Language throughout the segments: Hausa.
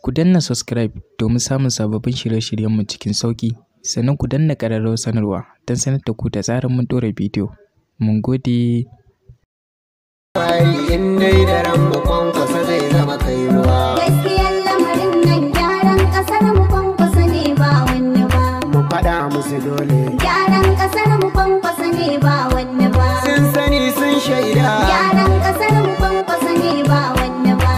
Ku danna subscribe domin samun sababbin shirye-shiryenmu cikin sauƙi, sannan ku danna ƙararrawar sanarwa don sanar da ku da zarar mun ɗora bidiyo. Mun gode. Fari in dai da ranmu Kwankwasa zai zama kainuwa. Gaskiyar lamarin nan, gyaran ƙasar mu Kwankwasa ne, ba wani ba. Mu faɗa musu dole. Gyaran ƙasar mu Kwankwasa ne, ba wani ba. Sun sani, sun shaida. Gyaran ƙasar mu Kwankwasa ne, ba wani ba.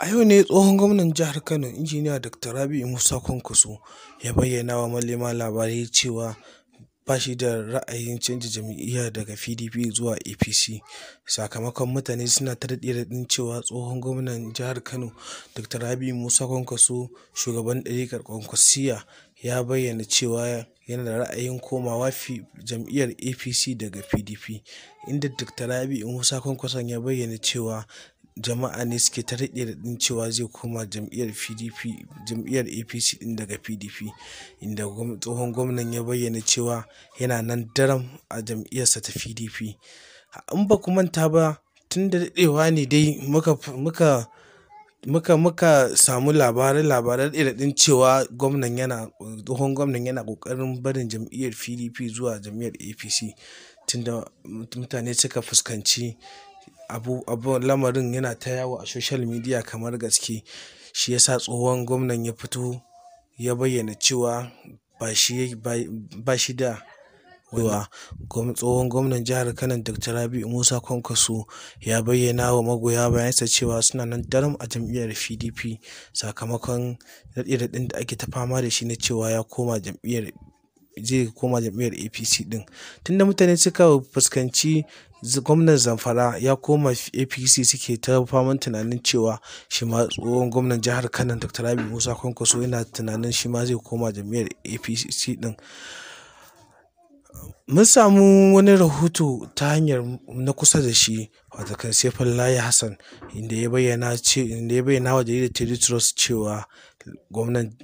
A yau ne tsohon gwamnan jihar Kano, Injiniya Dr. Rabi'u Musa Kwankwaso, ya bayyana wa manema labarai cewa ba shi da ra'ayin canza jam'iyya daga PDP zuwa APC. Sakamakon mutane suna ta raɗe-raɗin cewa tsohon gwamnan jihar Kano, Dr. Rabi'u Musa Kwankwaso, shugaban ɗariƙar Kwankwasiyya, ya bayyana cewa yana da ra'ayin komawa jam'iyyar APC daga PDP, inda Dr. Rabi'u Musa Kwankwason ya bayyana cewa jama'a ne suke ta raɗe-raɗin cewa zai koma jam'iyyar PDP, jam'iyyar APC ɗin daga PDP, inda tsohon gwamnan ya bayyana cewa yana nan daram a jam'iyyarsa ta PDP. In ba ku manta ba, tun da daɗewa ne dai muka samu labarai raɗe-raɗin cewa gwamnan yana tsohon gwamnan yana ƙoƙarin barin jam'iyyar PDP zuwa jam'iyyar APC, tunda mutane suka fuskanci abu lamarin yana ta yawo a social media kamar gaske. Shi yasa tsohon gwamnan ya fito ya bayyana cewa ba shi da wa tsohon gwamnan jihar Kano, Dr. Rabi'u Musa Kwankwaso, ya bayyana wa magoya bayansa cewa suna nan daram a jam'iyyar PDP, sakamakon raɗe-raɗin da ake ta fama da shi na cewa ya koma jam'iyyar zai koma jam'iyyar APC din. Tunda mutane suka fuskanci gwamnan Zamfara ya koma APC, suke ta faman tunanin cewa shi ma tsohon gwamnan jihar Kano, Dr. Rabi'u Musa Kwankwaso, yana tunanin shi ma zai koma jam'iyyar APC din. Mun samu wani rahoto ta hanyar na kusa da shi, watakan Saifullahi Hassan, inda ya bayyana wa jaridar Daily Trust cewa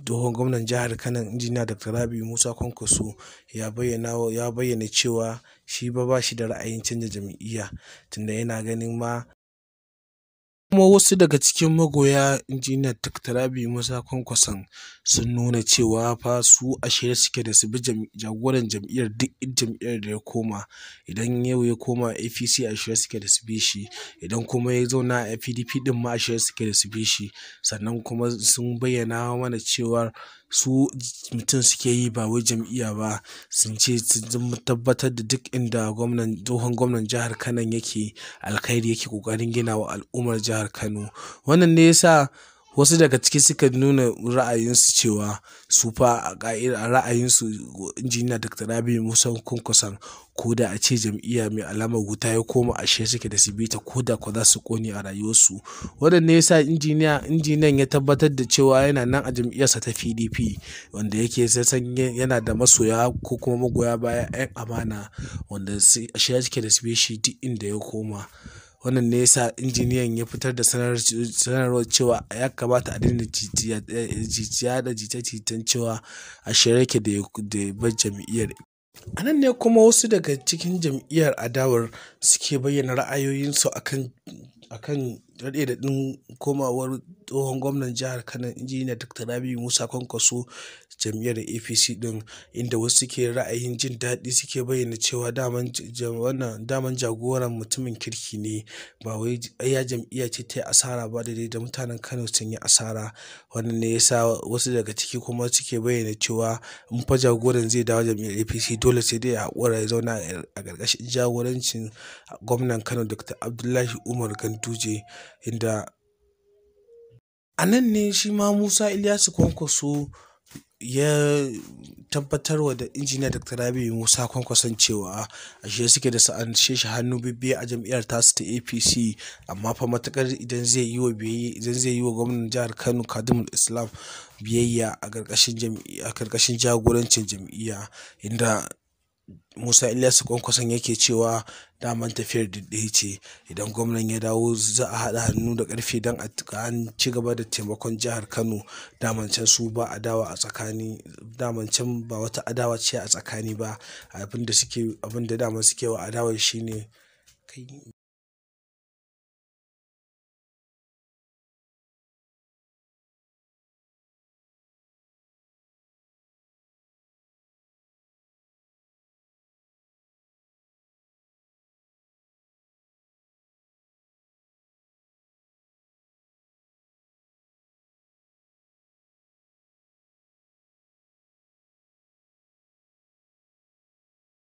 tsohon gwamnan jihar Kano, Injiniya Dr. Rabi'u Musa Kwankwaso, ya bayyana cewa shi ba shi da ra'ayin canza jam'iyya, tunda yana ganin ma kuma wasu daga cikin magoya Injiniya Dr. Rabi'u Musa Kwankwason sun nuna cewa fa su a shirye suke da su bi jagoran jam'iyyar duk jam'iyyar da ya koma. Idan yau ya koma APC, a shirye suke da su bi shi. Idan kuma ya zauna a PDP din ma, a shirye suke da su bi shi. Sannan kuma sun bayyana mana cewa su mutum suke yi, ba wai jam'iyya ba. Sun ce sun tabbatar da duk inda tsohon gwamnan jihar Kano yake, alkhairi yake kokarin gina wa al'ummar jihar Kano. Wannan ne yasa wasu daga ciki suka nuna ra'ayinsu cewa su fa a ra'ayinsu, Injiniya Dr. Rabi'u Musa Kwankwason, ko da a ce jam'iyya mai alamar wuta ya koma, a shirye suke da su bi ta, ko da ko za su kone a rayuwarsu. Wannan ne yasa injiniyan ya tabbatar da cewa yana nan a jam'iyyarsa ta PDP, wanda yake san yana da masoya ko kuma magoya baya 'yan amana wanda a shirye suke da su bi shi duk inda ya koma. Wannan ne yasa injiniyan ya fitar da sanarwar cewa ya kamata a daina jita da jita-jitan cewa a shirye yake da ya bar jam'iyyar. A nan ne kuma wasu daga cikin jam'iyyar adawar suke bayyana ra'ayoyinsu akan raɗe-raɗin komawar tsohon gwamnan jihar Kano, Injiniya Dr. Rabi'u Musa Kwankwaso, jam'iyyar APC din, inda wasu suke ra'ayin jin daɗi, suke bayyana cewa daman wannan daman jagoran mutumin kirki ne, ba wai iya jam'iyya ce ta yi asara ba, daidai da mutanen Kano sun yi asara. Wannan ne yasa wasu daga ciki kuma suke bayyana cewa in fa jagoran zai dawo jam'iyyar APC, dole sai dai ya haƙura ya zauna a ƙarƙashin jagorancin gwamnan Kano, Dr. Abdullahi Umar Ganduje. Inda a nan ne shi ma Musa Ilyasu Kwankwaso ya tabbatarwa da Injiniya Dr. Rabi'u Musa Kwankwason cewa a shirye suke da su anshe shi hannu bibbiyu a jam'iyyar tasu ta APC, amma fa matukar idan zai yi wa gwamnan jihar Kano, Khadimul Islam, biyayya a ƙarƙashin jagorancin jam'iyya, inda Musa Ilyasu Kwankwason yake cewa daman tafiyar ɗaya ce. Idan gwamnan ya dawo, za a haɗa hannu da ƙarfe don an ci gaba da taimakon jihar Kano. Daman can su ba adawa a tsakani, daman can ba wata adawa ce a tsakani ba. Abin da daman suke wa adawar shine kai.